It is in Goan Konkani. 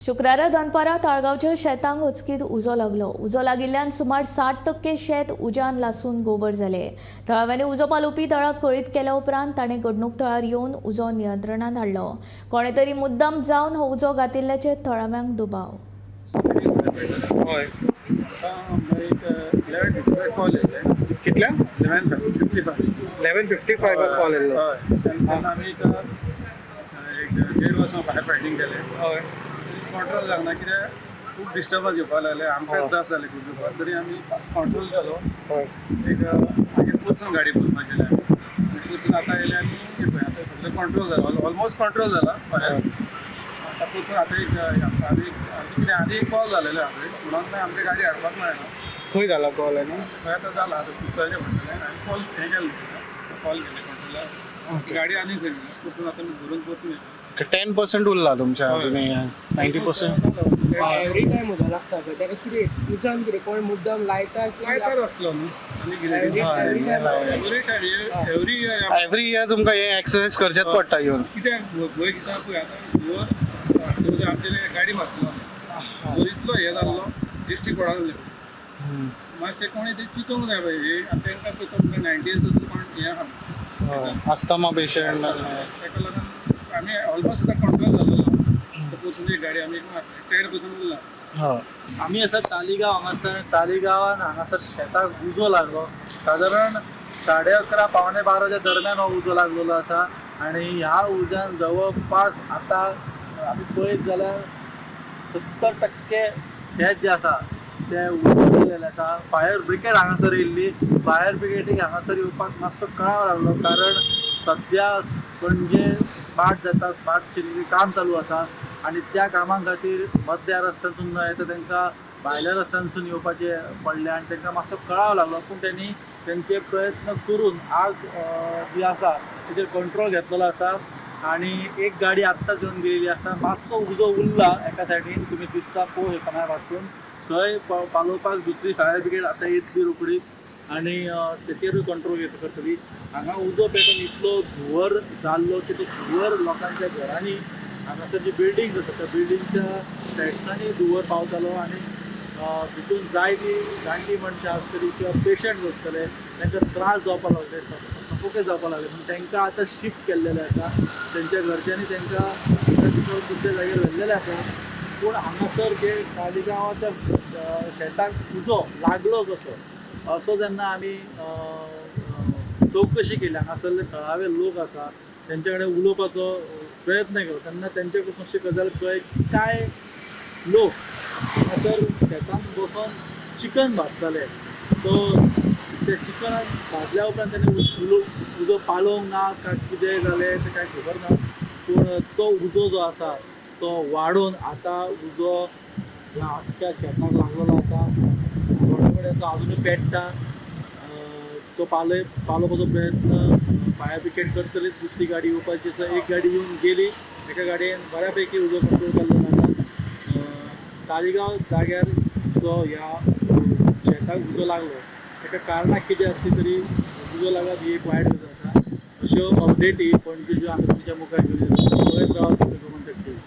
शुक्रारा दनपारां ताळगांवच्या शेतांक अचकीत उजो लागलो. उजो लागिल्ल्यान सुमार 60% शेत उज्यान लासून गोबर जाले. थळाव्यांनी उजो पालोवपी दळाक कळीत केल्या उपरांत ताणें घडणूक थळार येवन उजो नियंत्रणात हाडलो. कोणे तरी मुद्दाम जावन हो उजो घातिल्ल्याचे थळाव्यांक दुबाव. हय. आतां एक 11:55 कॉल येयले. कितल्यांक? 11:55. 11:55 कॉल येयल्लो. हय, तेन्ना आमी एक एक देड वर्सां फायर फायटींग केलें. कंट्रोल जावना कित्याक खूब डिस्टर्बन्स येवपाक लागले आमकां. त्रास जाले खूब येवपाक, तरी आमी कंट्रोल केलो. एक मागीर पोरसून गाडी पळोवपाक गेले आमी. पोरसून आतां येयले आनी पळय आतां सगळें कंट्रोल जाला, ऑलमोस्ट कंट्रोल जाला फायर. आतां पोरसून आतां एक आनी आनी कितें आनी एक कॉल जालेलो आहा म्हणून मागीर आमकां गाडी हाडपाक मेळना. खंय जाला कॉल आनी? खंय आतां जाला, आतां कुस्ताचें म्हणटलें आनी कॉल हें केलें, कॉल केलें कंट्रोलार. गाडी आनी खंय पोरसून आतां आमी धरून पोरसून येयले. 10% उरला तुमच्या. हय. 90%. एवरी टायम उजो लागता पळय, ताका कितें उजान कितें कोण मुद्दम लायता की? लायताच आसलो न्हू आनी कितें. Every time, every year. Every year तुमकां हे एक्सरसाइज करचेच पडटा येवन. कित्याक भंय कित्याक पळय आतां धुंवर आमचे गाडी मारतलो, धुंवर इतलो हें जाल्लो दिश्टी पडना. मातशें कोणी ते चिंतूंक जाय पळय हे. आतां तांकां पळय तुमकां 90 कोण हें आहा. Asthma patient. ताका लागून आमी ऑलमोस्ट आतां कंट्रोल जाल्लो. पोरसून एक गाडी आमी 10% उरला. आमी आसा तालिगांव हांगासर. तालिगांवान हांगासर शेताक उजो लागलो. सादारण 11:30 11:45च्या दरम्यान हो उजो लागलेलो आसा आनी ह्या उज्यान जवळपास आतां आमी पळयत जाल्यार 70% शेत जें आसा तें उजो गेल्लें आसा. फायर ब्रिगेड हांगासर येयल्ली. फायर ब्रिगेडीक हांगासर येवपाक मातसो कळाव लागलो, कारण सद्या पणजे स्मार्ट जाता, स्मार्ट सिटीचें काम चालू आसा आनी त्या कामां खातीर मध्या रस्त्यासून न्हय तर तांकां भायल्या रस्त्यांसून येवपाचें पडलें आनी तांकां मातसो कळाव लागलो. पूण त्यांनी तेंचे प्रयत्न करून आग जी आसा तेचेर कंट्रोल घेतलेलो आसा आनी एक गाडी आत्ताच येवन गेलेली आसा. मातसो उजो उरला एका सायडीन, तुमी दिसता पळोवंक शकता वाटसून. थंय पालोवपाक दुसरी फायर ब्रिगेड आतां येतली रोखडीच आनी तेचेरूय कंट्रोल घेत करतली. हांगा उजो पेटून इतलो धुंवर जाल्लो की तो धुंवर लोकांच्या घरांनी, हांगासर जी बिल्डींग्स आसा त्या बिल्डिंगच्या सायड्सांनी धुंवर पावतालो आनी भितून जायतीं जाणटीं मनशां आसतलीं किंवा पेशंट्स आसतले, तांकां त्रास जावपाक लागले, सफोकेट जावपाक लागले. म्हणून तांकां आतां शिफ्ट केल्लेलें आसा. तेंच्या घरच्यांनी तांकां तितून दुसऱ्या जाग्यार व्हेल्लेलें आसा. पूण हांगासर जे तालिगांवाच्या शेताक उजो लागलो कसो असो जेन्ना आमी चवकशी केली, हांगासरले थळावे लोक आसा तेंच्या कडेन उलोवपाचो प्रयत्न केलो, तेन्ना तेंचे कडसून अशी गजाल कळ्ळी की कांय लोक हांगासर शेतांत बसोन चिकन भाजताले. सो ते चिकन भाजल्या उपरांत तेणी उजो पालोवंक ना काय कितें जालें तें कांय खबर ना, पूण तो उजो जो आसा तो वाडून आतां उजो ह्या आख्ख्या शेताक लागलेलो आसा. थोडे कडेन तो आजुनूय पेट्टा. तो पालोवपाचो प्रयत्न फायर ब्रिगेड करतली. दुसरी गाडी येवपाची आसा. एक गाडी येवन गेली. एका गाडयेन बऱ्या पैकी उजो कंट्रोल केल्लो आसा. तालिगांव जाग्यार जो ह्या शेताक उजो लागलो ताका कारणां कितें आसली तरी उजो लागप ही एक वायट गजाल आसा. अश्यो अपडेटी पणजे ज्यो आमी तुमच्या मुखार घेवन येता. पळयत रावात गोमंतक टीव्ही.